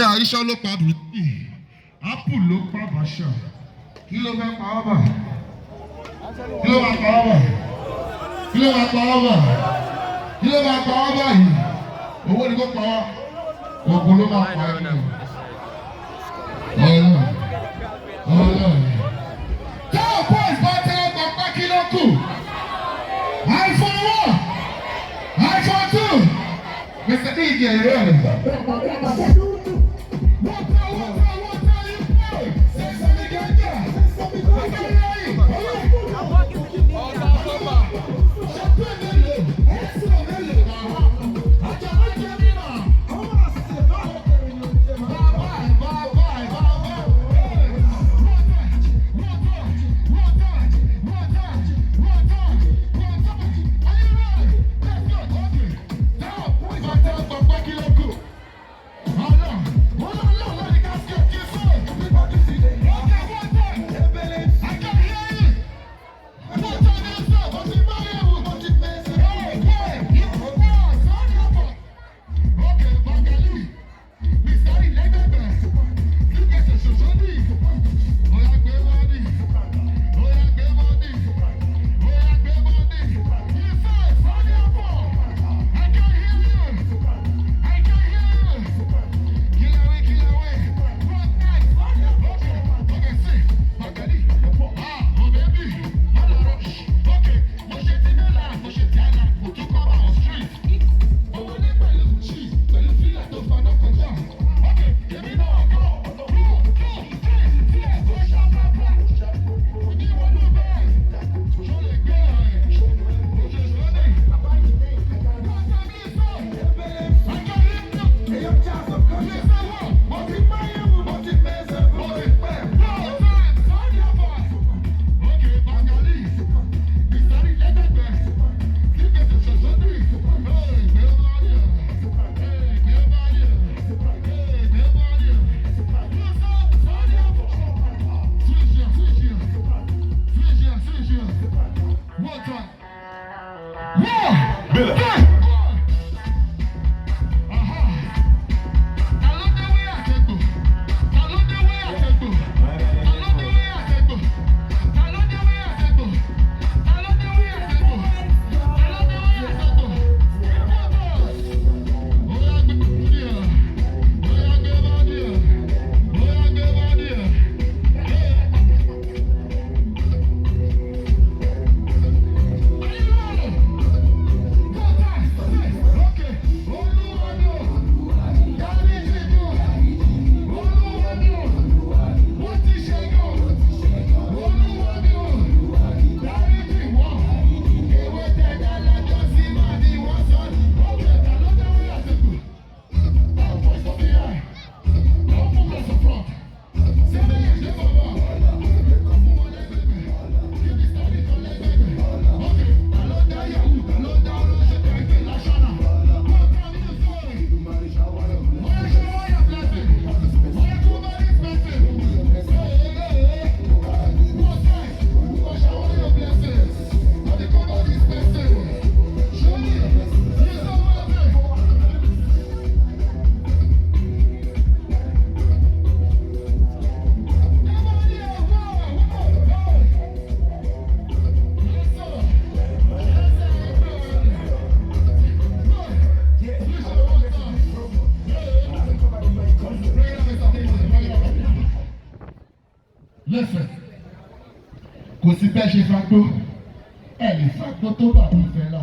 Ó dà, iṣan ló pa Bruce, Apple ló pa Bàṣà. Kí ló fẹ́ pa ọ́ bà? Kí ló máa pa ọ́ bà? Kí ló máa pa ọ́ bà? Kí ló máa pa ọ́ báyìí? Owó ni kò pa wá. Oògùn ló máa pa ẹ́ nínú. Ọlọ́run, Ọlọ́run. Táwọn boys bá tẹ́wọ́ gba pé, kí ló kù? iPhone 1, iPhone 2. Mr. DJ, you ready? One time, one time, one time, you play. Say something, ganja. I can hear you. I'm working with the media. Champagne mélòó? Ẹ̀sùn mélòó? Àjàmẹ́jẹ mímà. Bye bye, bye bye, bye bye. One time, one time, one time, one time, one time, one time. Are you ready? Let's go. Okay. Táwọn boys bá tẹ́wọ́ gba pé, kí ló kù? Ọlọ́run, Ọlọ́run lórí casket you say. Okay, one time. I can hear you. One time you say, Hey, hey, you pass, on your. Okay, Bangali. Mr. Lẹ́gbẹ̀gbẹ̀. Sígbèsè ṣòṣòdì. Oya gbé body. Oya gbé body. Oya gbé body. You say, Sunny Apple. I can hear you. I can hear you. Kill away, kill away. One night. Okay, okay, see. Bangali. Ah, oh baby. Má rush. Okay, mo ṣe ti mainland, mo ṣe ti island, mo tún cover on street. Mo wọlé pẹ̀lú cheese, pẹ̀lú fílà tó faná kọjá. Okay, èmi náà go. Two, two, three, four, go ṣàpàpà. Ìwọ̀nù bẹ́ẹ̀. Ṣó lè gbé ẹ̀? Òṣèṣọ́ ni. One time you say. I can hear you. You say what? Okay. One time, sound your voice. Okay, Bangali. Mr. Lẹ́gbẹ̀gbẹ̀. Sígbèsè ṣòṣòdì. Hey, gbé body ẹ̀. Hey, gbé body ẹ̀. Hey, gbé body ẹ̀. You say, sound your voice. Switch here, switch here. Switch here, switch here. One time. One, Billa. Three, one. Aha. Ta ló déwé àtẹ̀gbò? Ta ló déwé àtẹ̀gbò? Ta ló déwé àtẹ̀gbò? Ta ló déwé àtẹ̀gbò? Ta ló déwé àtẹ̀gbò? Ta ló déwé àtẹ̀gbò? Oya gbé body ẹ̀. Oya gbé body ẹ̀. Oya gbé body ẹ̀. Are you ready? Go time. Okay. Olúwa ni o. Dáríjì mi o. Olúwa ni o. Wọ́n ti ṣe yọ. Olúwa ni o. Dáríjì wọ́n. Ewé tẹ̀dá lọ́jọ́ sí máa ní wọ́n sọ. Okay, ta ló déwé àtẹ̀kù? Táwọn boys for behind. Don't move us front. Sẹ́mi ṣe bàbá. Fún wọn lẹ́gbẹ̀gbẹ̀. Kí ni sáré kan lẹ́gbẹ̀gbẹ̀? Okay, ta ló dá yahoo? Ta ló dá olóṣèlú ẹgbẹ́ láṣánà? Wọ́n ká nínú sọ́ọ̀rì. Oya shower your blessing. Oya kú bá this person. Hey, hey, hey. One time. Oya shower your blessings. Oya kú bá this person. Show me. You say one thing. Come on here. Whoa, whoa, whoa. Yes, sir. Yes, sir. Switch it one time. Bring it up, Mr. DJ. Bring it up. Listen, kò sí bẹ́ẹ̀ ṣe fagbó, ẹ lè fagbó tó bàbá Fẹlá.